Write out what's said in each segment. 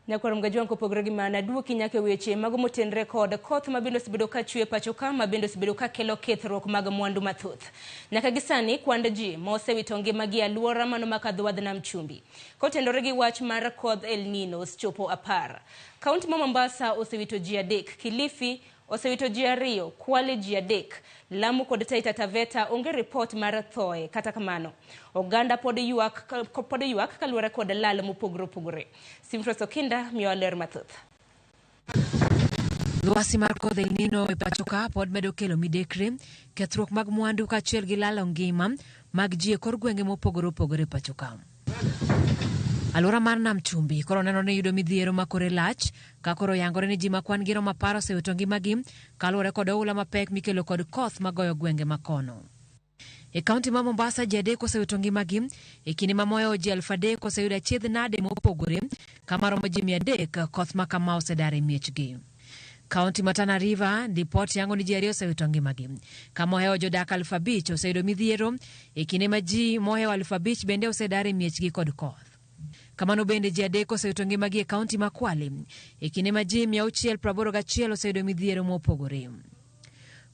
Nyakwar Mgajwang' kopogore gi mano, duoki nyaka e weche mago motenre kod koth ma bende osebedo ka chwe pacho ka ma bende osebedo ka kelo kethruok mag mwandu mathoth. Nyaka gi sani kwand ji ma osewito ngimagi e alwora mano ma kadho wadh nam chumbi. Kotenore gi wach mar kodh El Nino osechopo 10. Kaunti ma Mombasa osewito ji 3, Kilifi osewito ji 2, Kwale ji 3, Lamu kod Taita Taveta onge ripot mar thoe. Kata kamano, oganda pod ywak pod ywak kaluwore kod lal mopogore opogore. Simfros Okinda miyowa ler mathoth. Lwasi mar kodh El Nino e pacho ka pod medo kelo midekre, kethruok mag mwandu kaachiel gi lalo ngima mag ji e kor gwenge mopogore opogore e pacho ka. Alwora mar Nam Chumbi koro neno ni yudo midhiero ma kore lach ka koro oyangore ni ji ma kwan gi romo 10 osewito ngimagi kaluwore kod oula mapek mikelo kod koth magoyo gwenge makono. E kaunti ma Mombasa ji 3 osewito ngimagi e kinde ma mohewo ji 3,000 oseyudo achiedh nade mopogore kama romo ji 300 koth ma kama osedar e miechgi. Kaunti ma Tana River, ripot yango ni ji 2 osewito ngimagi. Kama ohewo jodak 5,000 oseyudo midhiero e kinde ma ji mohewo 5,000 bende osedar e miechgi kod koth. Kamano bende ji 3 osewito ngimagi e kaunti ma Kwale e kinde ma ji 681 oseyudo midhiero mopogore.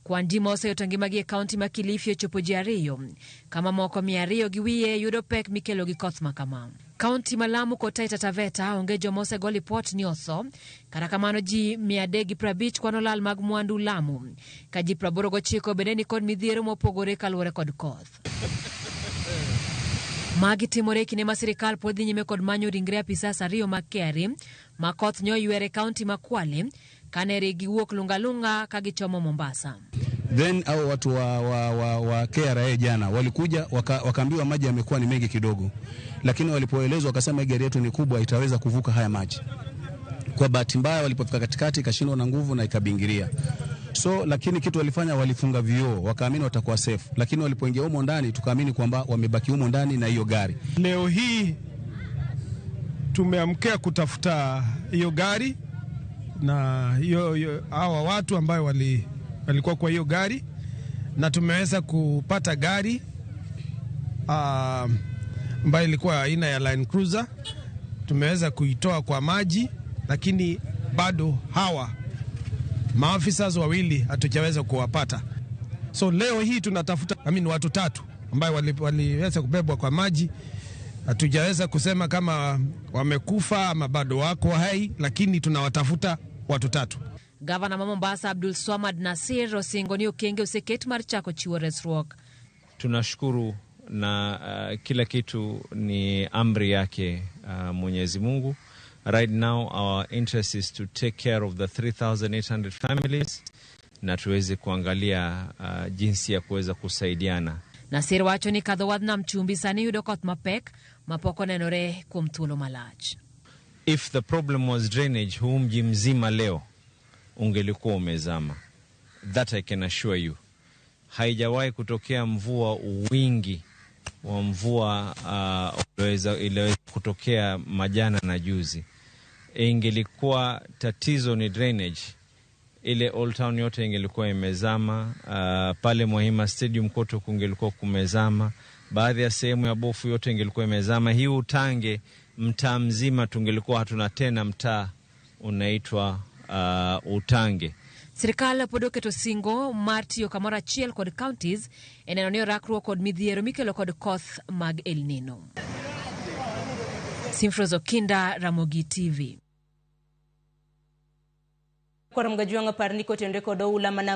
Kwan ji ma osewito ngimagi e kaunti ma Kilifi ochopo ji 2, kama moko 200 gi wiye yudo pek mikelo gi koth ma kama. Kaunti ma Lamu kod Taita Taveta onge joma osego lipot ni otho, kata kamano ji 350 kwano lal mag mwandu Lamu, ka ji 89 bende ni kod midhiero mopogore kaluwore kod koth. Magi timore e kinde ma sirikal pod dhi nyime kod manyo ringre apisas 2 mag KRA ma koth nyoywere e kaunti ma Kwale kane giwuok Lungalunga ka gichomo Mombasa. Then hao watu wa KRA jana walikuja wakaambiwa maji yamekuwa ni mengi kidogo, lakini walipoelezwa wakasema gari yetu ni kubwa, itaweza kuvuka haya maji. Kwa bahati mbaya walipofika katikati ikashindwa na nguvu na ikabingiria. So lakini kitu walifanya, walifunga vioo wakaamini watakuwa safe, lakini walipoingia humo ndani tukaamini kwamba wamebaki humo ndani na hiyo gari. Leo hii tumeamkia kutafuta hiyo gari na hiyo hawa watu ambao walikuwa kwa hiyo gari, na tumeweza kupata gari ambayo ilikuwa aina ya Land Cruiser. Tumeweza kuitoa kwa maji, lakini bado hawa maafisa wawili hatujaweza kuwapata. So leo hii tunatafuta watu 3 ambao waliweza kubebwa kwa maji. Hatujaweza kusema kama wamekufa ama bado wako hai, lakini tunawatafuta watu 3. Gavana ma Mombasa Abdul Swamad Nasir osingo ni okenge oseket mar chako chiwo resruok. Tunashukuru na kila kitu ni amri yake Mwenyezi Mungu. Right now our interest is to take care of the 3,800 families na tuweze kuangalia jinsi ya kuweza kusaidiana. Nasir wacho ni kadho wadh Nam Chumbi sani yudo koth mapek mapok onenore kuom thuolo malach. If the problem was drainage, huu mji mzima leo ungelikuwa umezama. That I can assure you. Haijawahi kutokea mvua, wingi wa mvua iliweza kutokea majana na juzi. Ingelikuwa tatizo ni drainage, ile Old Town yote ingelikuwa imezama. Pale Mwahima Stadium kote kungelikuwa kumezama, baadhi ya sehemu ya Bofu yote ingelikuwa imezama. Hii Utange mtaa mzima tungelikuwa hatuna tena mtaa unaitwa Utange. Sirikal pod oketo singo mar tiyo kamoro achiel kod counties e neno ni orakruok kod midhiero mikelo kod koth mag El Nino. Simfros Okinda, Ramogi TV. Kwar Mgajwang' par ni kotenore kod oula mana